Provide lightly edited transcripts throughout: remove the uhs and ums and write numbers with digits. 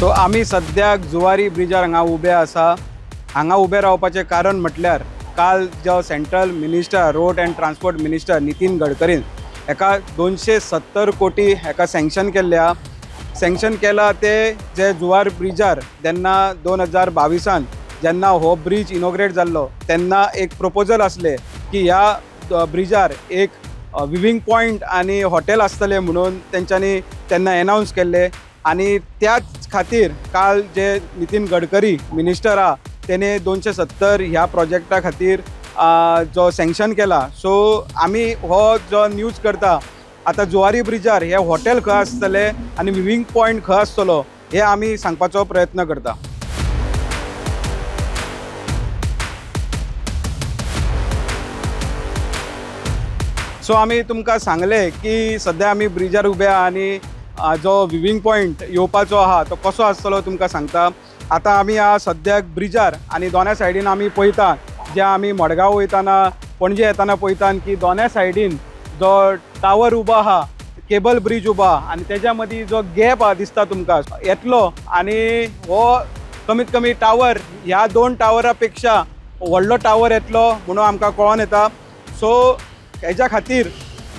So आमी सद्याक जुवारी ब्रिजार हांगा उबे आसा. हांगा उबे रावपाचें कारण म्हटल्यार काल जो central minister road and transport minister Nitin गडकरीन एका 270 कोटी एका सँक्शन केल्ले आहा. सँक्शन केला ते जे जुवार ब्रिजार जेन्ना 2022 जेन्ना हो ब्रिज इनॉग्रेट जाल्लो तेन्ना एक प्रपोजल आसलें की ह्या ब्रिजार एक विविंग पॉयंट आनी हॉटेल आसतलें म्हणून तेंच्यांनी तेन्ना एनावन्स केल्लें. आनी त्याच खातीर काल जे नितीन गडकरी मिनिस्टर आहा तेणे 270 ह्या प्रोजेक्टा खातीर जो सँक्शन केला. सो आमी हो जो न्यूज करता आतां जुवारी ब्रिजार हे हॉटेल खंय आसतलें आनी विविंग पॉयंट खंय आसतलो हे आमी सांगपाचो प्रयत्न करता. सो आमी तुमकां सांगलें की सद्या आमी ब्रिजार उबे आहा आनी जो विविंग पॉयंट येवपाचो आहा तो कसो आसतलो तुमकां सांगता. आतां आमी आहा सद्याक ब्रिजार आनी दोनाय सायडीन आमी पळयता, जे आमी मडगांव वयतना पणजे येतना पळयता की दोनाय सायडीन जो टावर उबो आहा, केबल ब्रीज उबो आहा आनी तेज्या मदीं जो गॅप आहा दिसता तुमकां येतलो आनी हो कमीत कमी टावर ह्या दोन टावरा पेक्षा व्हडलो टावर येतलो म्हणून आमकां कळोन येता. सो हेज्या खातीर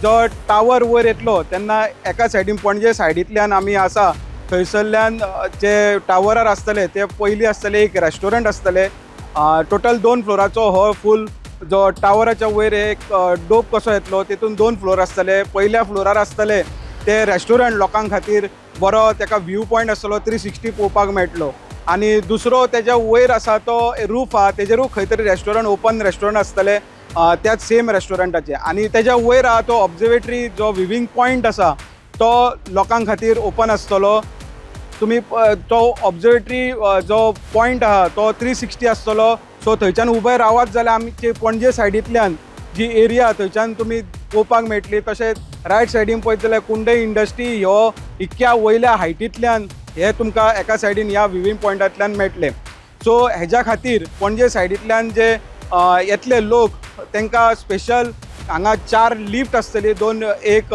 जो टावर वयर येतलो तेन्ना एका सायडीन पणजे सायडींतल्यान आमी आसा थंयसरल्यान जे टावरार आसतले ते पयलीं आसतले एक रेस्टॉरंट आसतले. टोटल 2 फ्लोराचो हो फूल जो टावराच्या वयर एक डोप कसो येतलो तेतून 2 फ्लोर आसतले. पयल्या फ्लोरार आसतले ते रेस्टॉरंट लोकां खातीर बरो तेका व्यू पॉयंट आसतलो, 360 पळोवपाक मेळटलो. आनी दुसरो तेज्या वयर आसा तो रूफ आहा तेजेरूय खंय तरी रेस्टॉरंट ओपन रेस्टॉरंट आसतले त्याच सेम रेस्टॉरंटाचे. आनी तेज्या वयर आहा तो ऑब्जर्वेटरी जो विविंग पॉयंट आसा तो लोकां खातीर ओपन आसतलो. तुमी तो ऑब्जर्वेटरी जो पॉयंट आहा तो 360 आसतलो. सो थंयच्यान उबे रावात जाल्यार आमचे पणजे सायडींतल्यान जी एरिया थंयच्यान तुमी पळोवपाक मेळटली. तशेंच रायट सायडीन पळयत जाल्यार कुंडय इंडस्ट्री ह्यो इतक्या वयल्या हायटींतल्यान हे तुमकां एका सायडीन ह्या विविंग पॉयंटांतल्यान मेळटलें. सो हेज्या खातीर पणजे सायडींतल्यान जे येतले लोक तांकां स्पेशल हांगा 4 लिफ्ट आसतली, 2 एक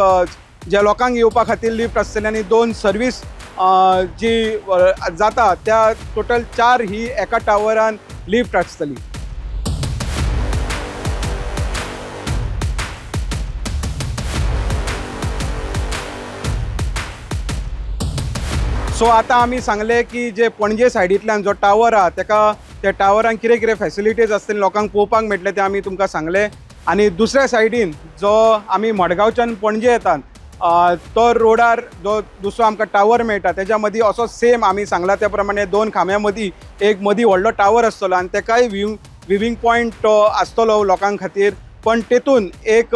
जे लोकांक येवपा खातीर लिफ्ट आसतली आनी 2 सर्वीस जी जाता त्या टोटल 4 ही एका टावरान लिफ्ट आसतली. सो आतां आमी सांगलें की जे पणजे सायडींतल्यान जो टावर आहा तेका त्या टावरान कितें कितें फॅसिलिटीज आसतली लोकांक पळोवपाक मेळटलें तें आमी तुमकां सांगलें. आनी दुसऱ्या सायडीन जो आमी मडगांवच्यान पणजे येतात तो रोडार जो दुसरो आमकां टावर मेळटा तेज्या मदीं असो सेम आमी सांगला त्या प्रमाणे 2 खांब्या मदीं एक मदीं व्हडलो टावर आसतलो आनी तेकाय विविंग पॉयंट तो आसतलो लोकां खातीर. पण तेतून एक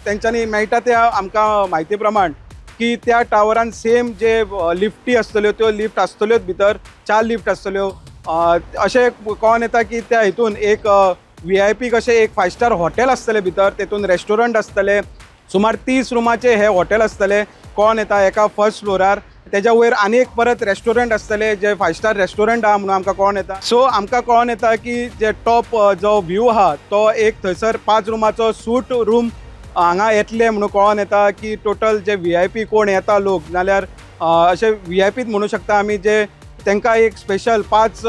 तेंच्यांनी मेळटा त्या आमकां म्हायती प्रमाण की त्या टावरान सेम जे लिफ्टी आसतल्यो त्यो लिफ्ट आसतल्योच, भितर 4 लिफ्ट आसतल्यो. अशें कळोन येता की त्या हितून एक VIP कशें एक 5 स्टार हॉटेल आसतलें भितर, तेतून रेस्टॉरंट आसतलें, सुमार 30 रुमाचे हे हॉटेल आसतले कळोन येता एका फर्स्ट फ्लोरार. तेज्या वयर आनी एक परत रेस्टॉरंट आसतले जे 5 स्टार रेस्टॉरंट आहा म्हणून आमकां कळोन येता. सो आमकां कळोन येता की जे टॉप जो व्यू आहा तो एक थंयसर 5 रुमाचो सूट रूम हांगा येतले म्हणून कळोन येता की टोटल जे VIP कोण येता लोक नाल्यार अशे VIPत म्हणू शकता आमी जे तांकां एक स्पेशल 5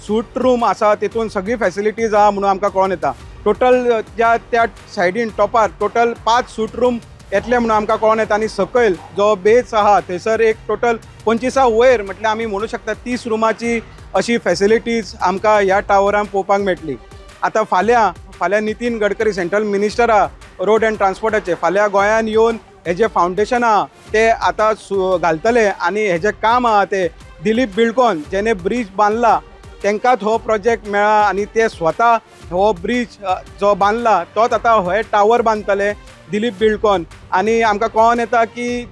सूट रूम आसा तेतून सगळी फॅसिलिटीज आहा म्हणून आमकां कळोन येता. टोटल ज्या त्या सायडीन टॉपार टोटल 5 सूट रूम येतले म्हणून आमकां कळोन येता. आनी सकयल जो बेज आहा थंयसर एक टोटल 25 वयर म्हटल्यार आमी म्हणू शकता 30 रुमाची अशी फॅसिलिटीज आमकां ह्या टावरान पळोवपाक मेळटली. आतां फाल्यां नितीन गडकरी सेंट्रल मिनिस्टर आहा रोड एंड ट्रान्सपोर्टाचे फाल्यां गोंयान येवन हेजें फावंडेशन आहा ते आतां घालतले आनी हेजें काम आहा ते दिलीप बिल्डकॉन जेणे ब्रीज बांदला तांकांच हो प्रोजेक्ट मेळ्ळा आनी ते स्वता हो ब्रीज जो बांदला तोच आतां हे टावर बांदतले दिलीप बिल्डकॉन. आनी आमकां कळोन येता की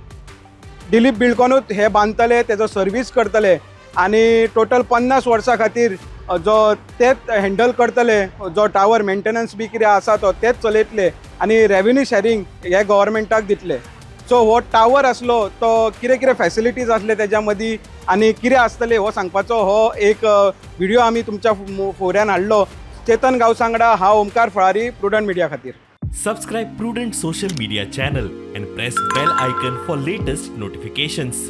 दिलीप बिल्डकॉनूच हे बांदतले, तेजो सर्वीस करतले आनी टोटल 50 वर्सां खातीर जो तेच हँडल करतले, जो टावर मेंटेनन्स बी कितें आसा तो तेच चलयतले आनी रेवेन्यू शॅरिंग हे गव्हर्मेंटाक दितले. सो हो टावर आसलो तो कितें कितें फॅसिलिटीज आसले तेज्या मदीं आनी कितें आसतलें हो सांगपाचो हो एक व्हिडियो आमी तुमच्या फुड्यान हाडलो. चेतन गांवसांगडा हांव ओमकार फळारी, प्रुडंट मिडिया खातीर. Subscribe Prudent social media channel and press bell icon for latest notifications.